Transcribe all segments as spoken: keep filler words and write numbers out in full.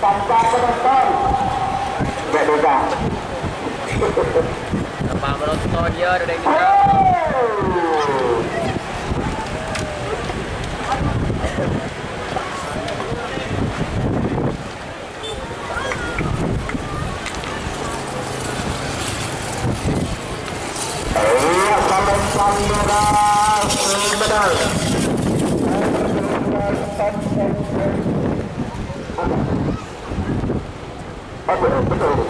Tanpa penonton. Nggak bisa. Tanpa penonton, ya, udah gitu. Iya, salam samudra, sumedang. Oke, betul.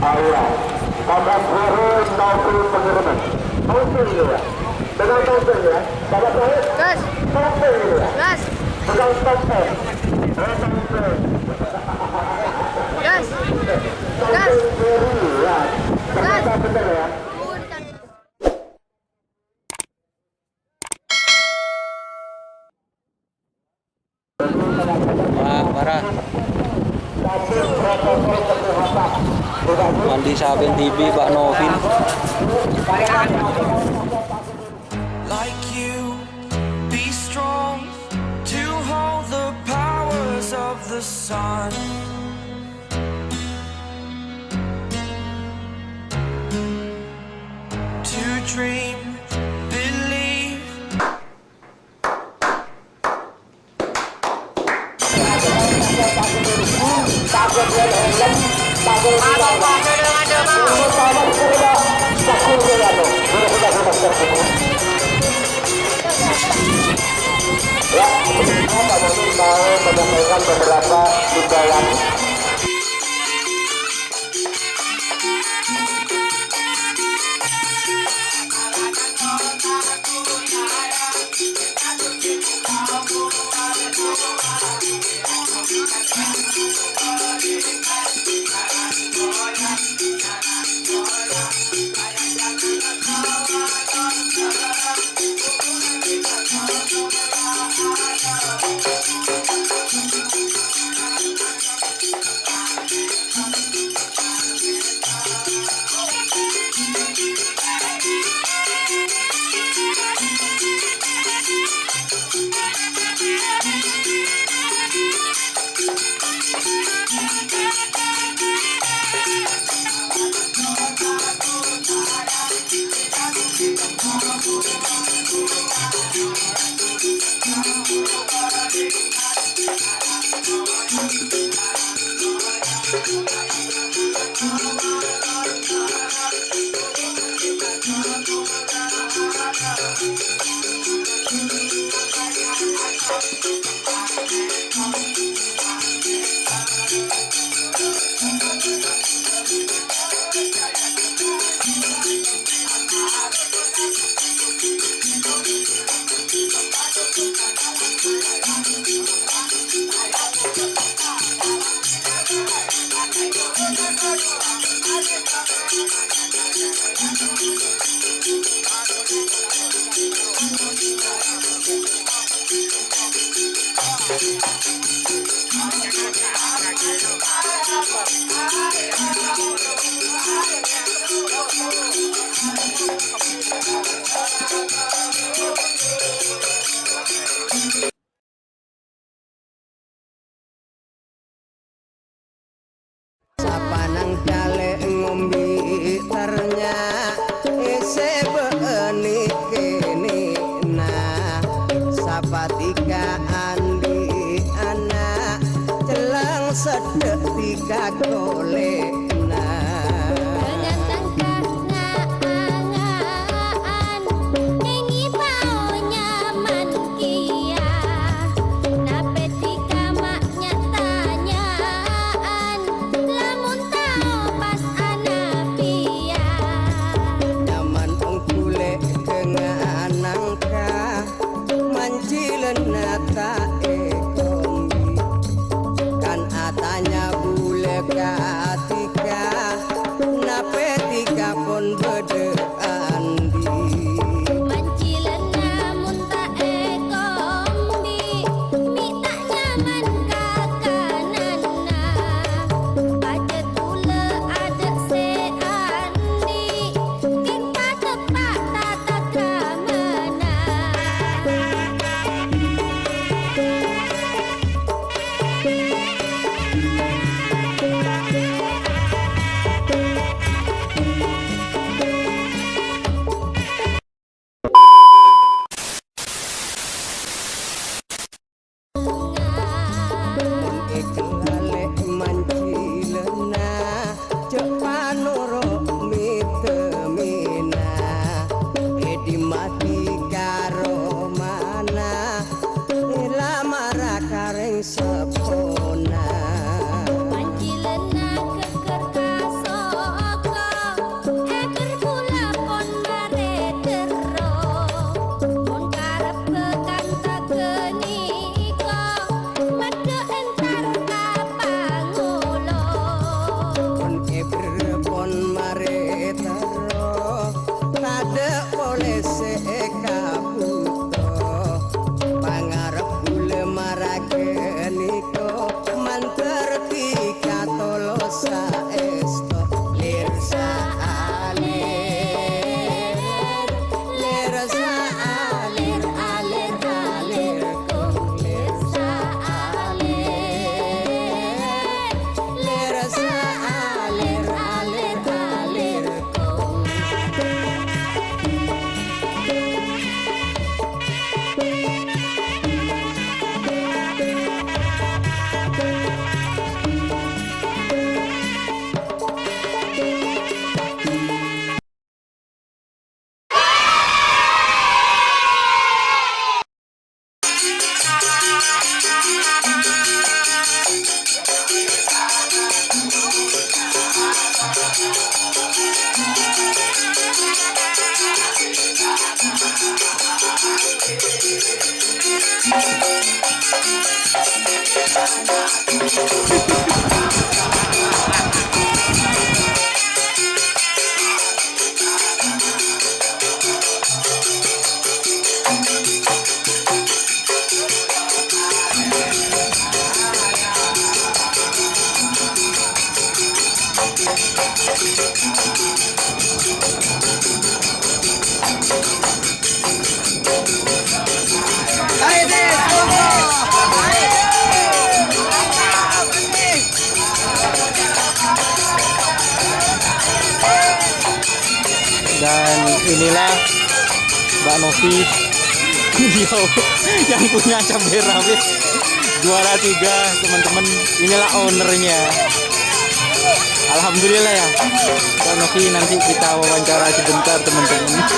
Ah, iya. Bapak Guru, tampil pengiriman. Tampil, ya. Dengan tampil, ya. Bapak Guru, gas. Tampil, ya. Gas. Dengan tampil. Dengan tampil. Gas. Gas. Gas. Wah, parah. Mandi saben dibi, Pak Novin. Like you, be strong to hold the powers of the sun. To dream, believe. Ya, ini mau menyampaikan beberapa imbauan. Sapanang calè' ngombi ternya, èsè bâ'ni kènè'na. Sapatika andi'-andi'na Mati karo mana, lamara kareng seppona. Panjilenna geger kasoka, eger kula pon mare terro. Pon karebbekan tageniko, meddu entar ka pangolo. Pon eber pon mare terro, tadha' pole se ekabuto. Pangarep kula mara ganiko, manter tika tolo saesto. Lir saalir, lir saalir, alir, alir, kong, lir saalir, lir saalir, alir, alir, kong. Dan inilah Mbak Novi. Beliau yang punya cabai rawit juara tiga, teman-teman. Inilah ownernya. Alhamdulillah ya. Mbak Novi nanti kita wawancara sebentar, teman-teman.